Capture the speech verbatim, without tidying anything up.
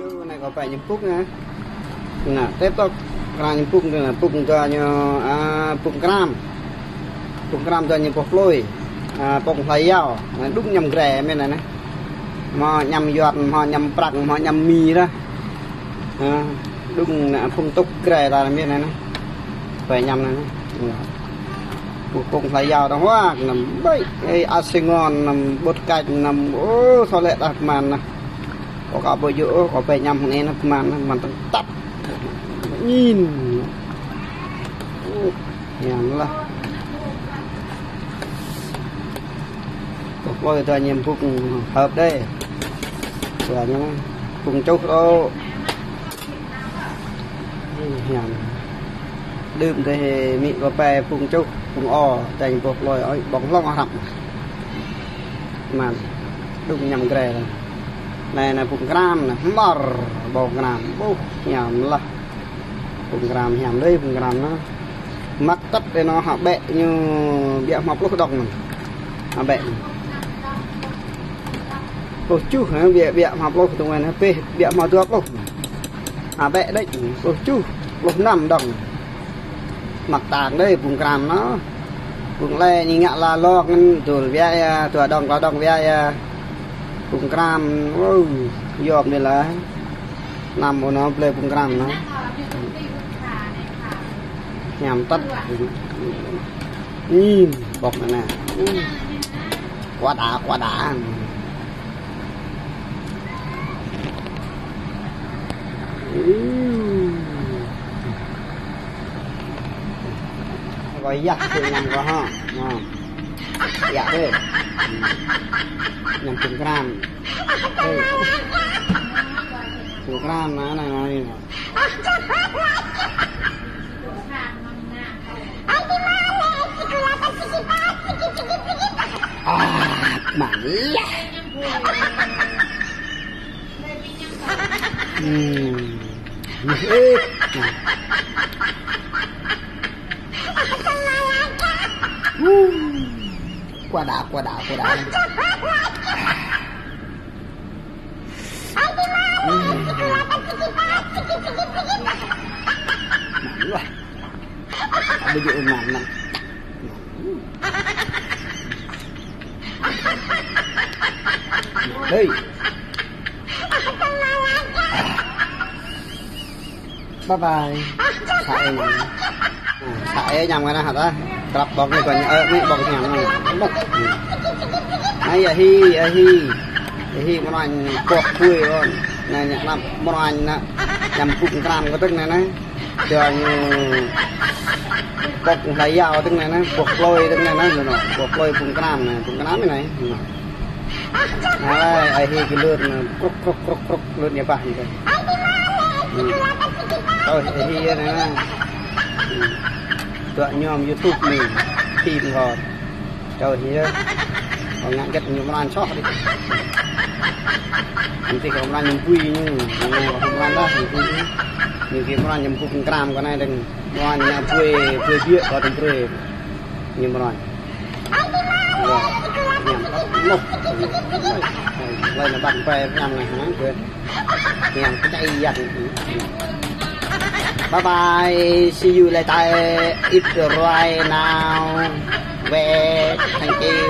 Anai kâo pĕ ñu pŭk anai. Anai, tĕp tŏk, kơ ñu pŭk anai, pŭk tơ ñu, a, pŭk kram. Pŭk kram tơ ñu boh plơi. A, pŭk hlai yao. Anai, đŭng añăm grê mơ̆n anai. Hmâo añăm yuan, hmâo añăm prăk, hmâo añăm mi ră. A, đŭng anai, pŭk tŭk grê ta mơ̆n anai. Pĕ añăm anai. Pŭk, pŭk hlai yao dong wah, anăm ƀai. Ê, asê ngon, anăm ƀut kač, anăm, ô, sô lĕ tah kơman anai. Kâo ka ƀu djơ̆ ôh, kâo pĕ añăm hăng anai, kơman, kơman tơ̆ng tăp. Añin. Ơ, añăm lah. Kâo plơi tơ añăm pŭk hơp đơi. Tơ añăm pŭk čuh đô. Ơ, añăm. Đưm tơ hê mĭ kâo pĕ pŭk čuh, pŭk o, tơ̆ng boh plơi, ơi, ƀong hlŏng hrăp. Kơman, đŭng añăm grê lăng. Anai, anai pŭk kram anai, hmar, ƀâo kram, ƀuh, añăm lah. Pŭk kram añăm đơi, pŭk kram anai. Măk tăt đơi anai hă ƀĕ ñu biă hmâo pluh dŏng anai. Hă ƀĕ. Pluh čuh, hă, biă, biă hmâo pluh tơ̆ng anai, pĕ, biă hmâo dua pluh. Hă ƀĕ đĕč, pluh čuh, pluh năm dŏng. Măk tang đơi, pŭk kram anai. Pŭk lĕ ñu ngă la lŏk anŭn, dul biă ia, dua dŏng, klâo dŏng biă ia. Pŭk kram, ơ, yom anai lah. Năm ƀu anai plơi pŭk kram anai. Añăm tăt. Añin, ƀŏk anai. Quá đã, quá đã. Kâo yă tui añăm kâo hă. Hă. Yă tui. Añăm pŭk kram. Ê. Pŭk kram anai, anai, anai. Ah, mă lah. Hmm. Ê. Hu. Quá đã, quá đã, quá đã. Hmm. Mă lah. Ƀu djơ̆ mă anai. Hei. Bye bye. Sa ê añăm. Sa ê añăm kơ anai hă ta. Krăp ƀong anai kơ ñu, ơ, anai ƀong añăm anai. Ƀong. Anai ahi, ahi. Ahi mơnuă boh pui ôn. Anai ñu anăp mơnuă anai. Añăm pŭk kram kơ tơ̆ng anai anai. Tơ ñu pŭk hlai yao tơ̆ng anai anai, pŭk plơi tơ̆ng anai anai, anŭn, pŭk plơi pŭk kram anai, pŭk kram anai. Anai, ahi kơ lŏn anai, krŭk, krŭk, krŭk, krŭk, lŏn ñu pah anai. Hmm. Ơi, ahi anai anai. Hmm. Tơ añăm YouTube anai, phim kơ. Čơ hĭ yơh. Kâo ngă hơget ñu mơran soh đih. Anŭn tih kâo mơran ñu bui ñu. Ñu kâo mơran dah ñu bui ñu. Ñu kơ mơran ñu pŭk kram kơ anai dơ̆ng. Mơran ñu bui, bui biă kâo dơ̆ng brơi. Ñu mơran. Yơh. Añăm. Lŏh. Laih anŭn ƀăng ƀai añăm anai hă. Añăm kơ čai yă. Bye bye. See you later. It's right now. Wait. Thank you.